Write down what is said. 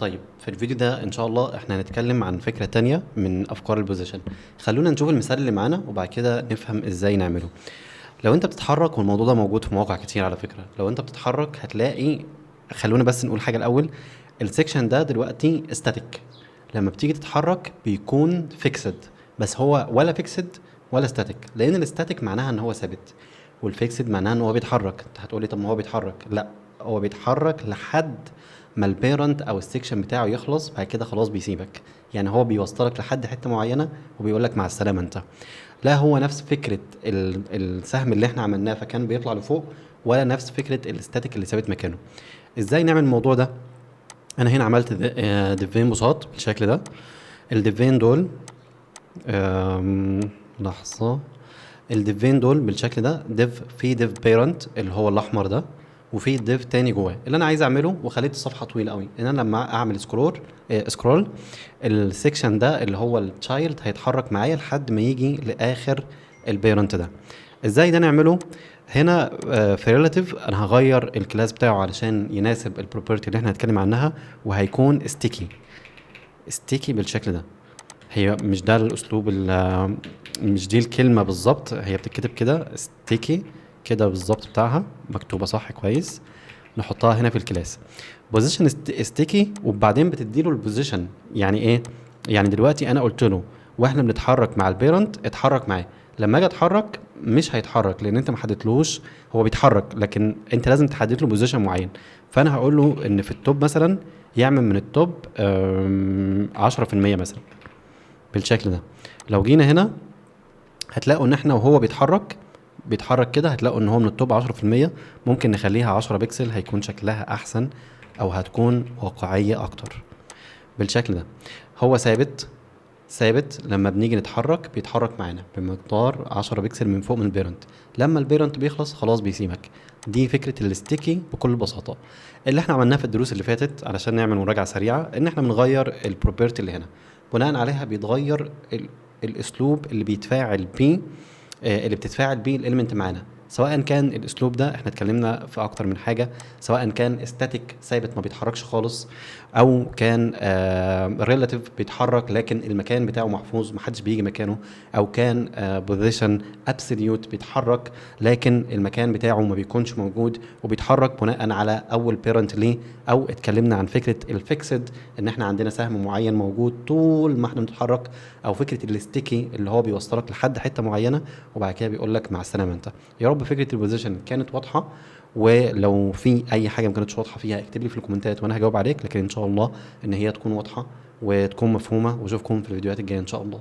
طيب، في الفيديو ده ان شاء الله احنا هنتكلم عن فكرة تانية من افكار ال position. خلونا نشوف المثال اللي معانا وبعد كده نفهم ازاي نعمله. لو انت بتتحرك، والموضوع ده موجود في مواقع كتير على فكرة، لو انت بتتحرك هتلاقي، خلونا بس نقول حاجة الاول، ال section ده دلوقتي static، لما بتيجي تتحرك بيكون fixed، بس هو ولا fixed ولا static، لان ال static معناها ان هو ثابت وال fixed معناها ان هو بيتحرك. انت هتقولي طب ما هو بيتحرك، لا هو بيتحرك لحد ما ال parent او ال section بتاعه يخلص، بعد كده خلاص بيسيبك، يعني هو بيوصلك لحد حتة معينة وبيقول لك مع السلامة انت. لا هو نفس فكرة السهم اللي احنا عملناه فكان بيطلع لفوق، ولا نفس فكرة ال static اللي ثابت مكانه. ازاي نعمل الموضوع ده؟ انا هنا عملت div ين بساط بالشكل ده. ال div ين دول، لحظة، ال div ين دول بالشكل ده، div في div parent اللي هو الاحمر ده، وفي div تاني جواه. اللي انا عايز اعمله، وخليت الصفحة طويلة قوي، ان انا لما اعمل scroll ال section ده اللي هو ال child هيتحرك معايا لحد ما يجي لاخر ال parent ده. ازاي ده نعمله؟ هنا، في relative انا هغير ال class بتاعه علشان يناسب ال property اللي احنا هنتكلم عنها، وهيكون sticky، sticky بالشكل ده. هي مش ده الاسلوب، مش دي الكلمة بالظبط، هي بتتكتب كده sticky كده بالظبط، بتاعها مكتوبة صح كويس. نحطها هنا في ال class position sticky، وبعدين بتديله ال position. يعني ايه؟ يعني دلوقتي انا قلت له واحنا بنتحرك مع ال parent اتحرك معاه، لما اجي اتحرك مش هيتحرك لان انت ما حددتلوش، هو بيتحرك لكن انت لازم تحدد له position معين. فانا هقول له ان في ال top مثلا يعمل من ال top 10% مثلا بالشكل ده. لو جينا هنا هتلاقوا ان احنا وهو بيتحرك كده، هتلاقوا ان هو من ال top 10%. ممكن نخليها 10 بكسل، هيكون شكلها احسن او هتكون واقعية اكتر بالشكل ده. هو ثابت، ثابت لما بنيجي نتحرك بيتحرك معانا بمقدار 10 بكسل من فوق من ال parent، لما ال parent بيخلص خلاص بيسيبك. دي فكرة ال sticky بكل بساطة. اللي احنا عملناه في الدروس اللي فاتت علشان نعمل مراجعة سريعة، ان احنا بنغير ال property اللي هنا، بناء عليها بيتغير الاسلوب اللي بيتفاعل بيه، اللي بتتفاعل بيه ال element معانا، سواء كان الاسلوب ده احنا اتكلمنا في اكتر من حاجة، سواء كان static ثابت ما بيتحركش خالص، او كان relative بيتحرك لكن المكان بتاعه محفوظ ما حدش بيجي مكانه، او كان position absolute بيتحرك لكن المكان بتاعه ما بيكونش موجود وبيتحرك بناء على اول parent ليه، او اتكلمنا عن فكرة ال fixed ان احنا عندنا سهم معين موجود طول ما احنا بنتحرك، او فكرة ال sticky اللي هو بيوصلك لحد حتة معينة وبعد كده بيقول لك مع السلامة انت. يا رب فكرة ال position كانت واضحة، ولو في اي حاجة ما كانتش واضحة فيها اكتب لي في الكومنتات وانا هجاوب عليك، لكن ان شاء الله ان هي تكون واضحة وتكون مفهومه، واشوفكم في الفيديوهات الجاية ان شاء الله.